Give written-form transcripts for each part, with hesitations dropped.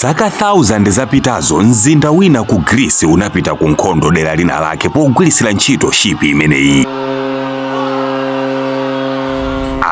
Zaka 1000 zapitazo, mzinda wina ku Greece unapita ku nkhondo dera lina lake pogwiritsira ntchito shipi imeneyi.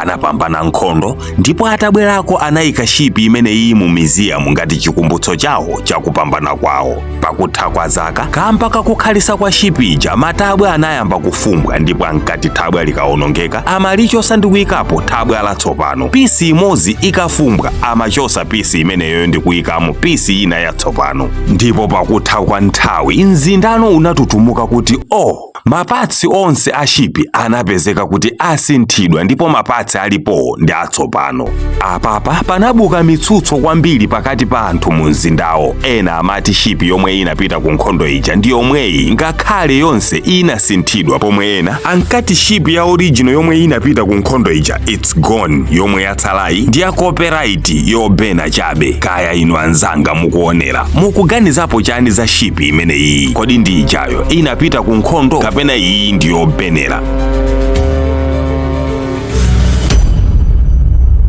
Anapambana nkhondo, ndipo atabwerako anayika shipi imeneyi mu museum ngati chikumbutso chawo chakupambana kwawo. Pakutha kwa zaka, kamba kakukhalisa kwa shipi ija, matabwa anayamba kufumbwa, ndipo ankati thabwa likawonongeka amalichosa ndi kuyikapo thabwa latsopano. Piece imodzi ikafumbwa, amachosa piece imeneyo ndi kuyikamo piece ina yatsopano. Ndipo pakutha kwa nthawi, mzindano unatutumuka kuti oh, ma parts onse a shipi anapezeka kuti asinthidwa ndipo ma parts alipo ndi atsopano. Apapa panabuka mitsutso kwambiri pakati pa anthu mu mzindawo. Ena amati shipi yomwe inapita ku nkhondo ija ndi yomweyi ngakhale yonse inasinthidwa, pomwe ena ankati shipi ya original yomwe inapita ku nkhondo ija, it's gone, yomwe yatsalayi ndi ya copyright, yobena chabe. Kaya inu anzanga mukuonera, mukuganizapo chani za shipi imeneyi? Kodi ndi ijayo inapita ku nkhondo kapena iyi ndi yobenera?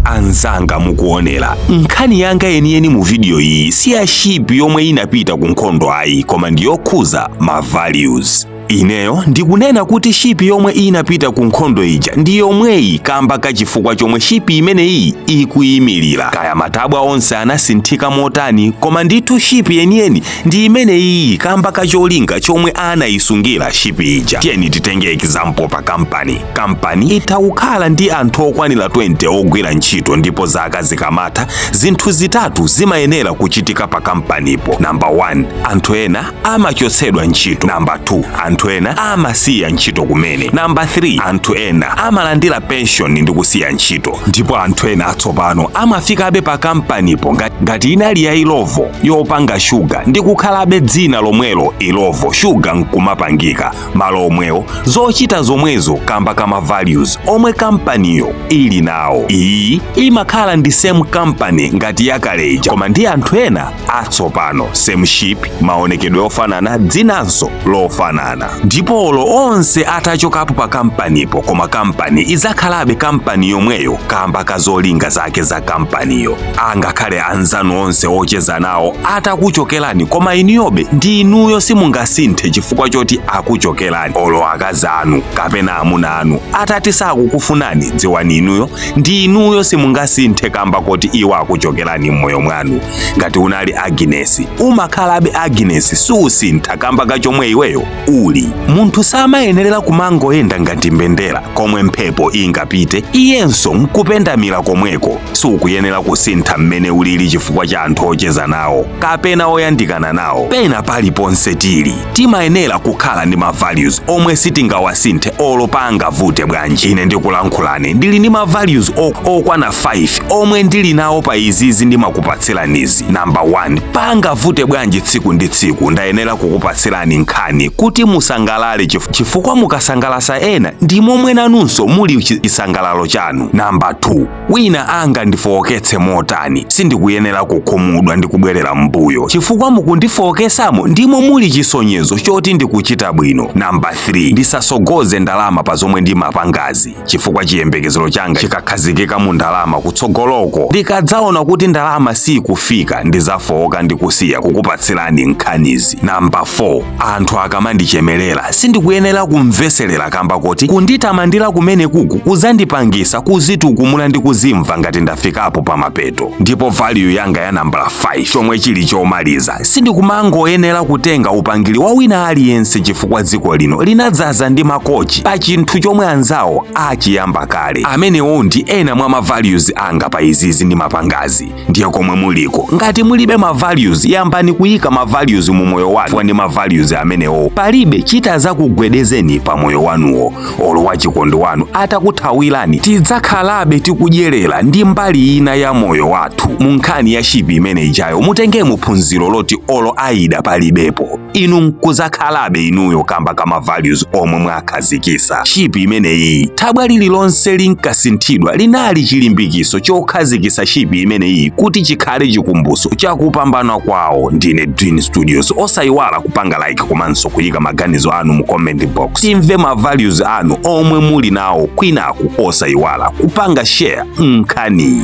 Anzanga mukuonera, nkhani yanga yeniyeni mu video iyi si ya shipi yomwe inapita ku nkhondo ayi, koma ndi yokhuza ma values. Ineyo ndikunena kuti shipi yomwe inapita ku nkhondo ija ndi yomweyi kamba kachifukwa chomwe shipi imeneyi ikuyimirira. Kaya matabwa onse anasinthika motani, koma ndithu shipi yeniyeni ndi imeneyi kamba kacholinga chomwe anayisungira shipi ija. Tiyeni titenge example pa kampani. Kampani itha kukhala ndi anthu okwanira 20 ogwira ntchito, ndipo zaka zikamatha, zinthu zitatu zimayenera kuchitika pa kampanipo. Namba 1, anthu ena amachotsedwa ntchito. Namba 2, anthu ena amasiya ntchito kumene. Namba 3, anthu ena amalandira pension ndi kusiya ntchito, ndipo anthu ena atsopano amafikabe pa kampanipo. Ngati inali ya Illovo yopanga shuga, ndi kukhalabe dzina lomwelo Illovo Shuga, nkumapangika malo omwewo, zochita zomwezo, kamba kama values omwe kampaniyo ili nawo. Iyi imakhala ndi same company ngati yakale ija, koma ndi anthu ena atsopano, same ship, maonekedwe ofanana, dzinanso lofanana. Ndipo olo onse atachokapo pa kampanipo, koma kampani idzakhalabe kampani yomweyo kamba kazolinga zake za kampaniyo. Angakhale anzanu onse ocheza nawo atakuchokerani, koma inuyobe ndi inuyo, simungasinthe chifukwa choti akuchokerani. Olo akazi anu kapena amuna anu atati sakukufunani, dziwani inuyo ndi inuyo, simungasinthe kamba koti iwo akuchokerani m'moyo mwanu. Ngati unali Agnes, umakhalabe Agnes, siusintha kamba kachomwe iweyo uli. Munthu samayenerera kumangoyenda ngati mbendera, komwe mphepo ingapite iyenso nkupendamira komweko. Sukuyenera kusintha mmene ulili chifukwa cha anthu ocheza nawo kapena oyandikana nawo. Pena paliponse tili, timayenera kukhala ndi ma values omwe sitingawasinthe olo pangavute bwanji. Ine ndikulankhulani, ndili ndi ma values okwana 5 omwe ndili nawo pa izizi ndimakupatsiranizi. Namba 1, pangavute bwanji, tsiku ndi tsiku ndayenera kukupatsirani nkhani kuti musangalale, chifukwa mukasangalasa ena ndi momwe nanunso muli chisangalalo chanu. Namba 2, wina angandifowoketse motani, sindikuyenera kukhumudwa ndi kubwerera m'mbuyo, chifukwa mukundifowokesamo ndimo muli chisonyezo choti ndikuchita bwino. Namba 3, ndisasogoze ndalama pa zomwe ndimapangazi, chifukwa chiyembekezero changa chikakhazikika mu ndalama, kutsogoloko ndikadzaona kuti ndalama sikufika, ndizafowoka ndi kusiya kukupatsirani nkhanizi. Namba 4, anthu akamandichemerera sindikuyenera kumveserera, kamba kuti kunditamandira kumene kuku kuzandipangisa kuzitukumula ndi kuzimva ngati ndafikapo pamapeto. Ndipo value yanga ya nambala 5, chomwe chili chomaliza, sindikumangoyenera kutenga upangiri wa wina aliyense, chifukwa dziko lino linadzaza ndi ma coach pa chinthu chomwe anzawo achiyamba kale. Amenewo ndi ena mwa ma values anga pa izizi ndi mapangazi. Ndiye komwe muliko, ngati mulibe ma values, yambani kuyika ma values mu moyo wanu. Ndi ma values amenewo palibe chitazakugwedezeni pa moyo wanuwo. Olo wachikondi wanu atakuthawirani, tidzakhalabe tikudyerera ndi mbali ina ya moyo wathu. Mu nkhani ya shipi imene ijayo, mutengemo phunziro loti olo Aida palibepo, inu nkuzakhalabe inuyo kamba kama values omwe mwakhazikisa. Shipi imeneyi, thabwa lililonse linkasinthidwa linali chilimbikiso chokhazikisa shipi imeneyi kuti chikhale chikumbuso chakupambana kwawo. Ndine Dream Studios. Osayiwala kupanga like komanso kuyika maganizo anu mu comment box, timve ma values anu omwe muli nawo. Kwinaku osayiwala kupanga share nkhaniyi.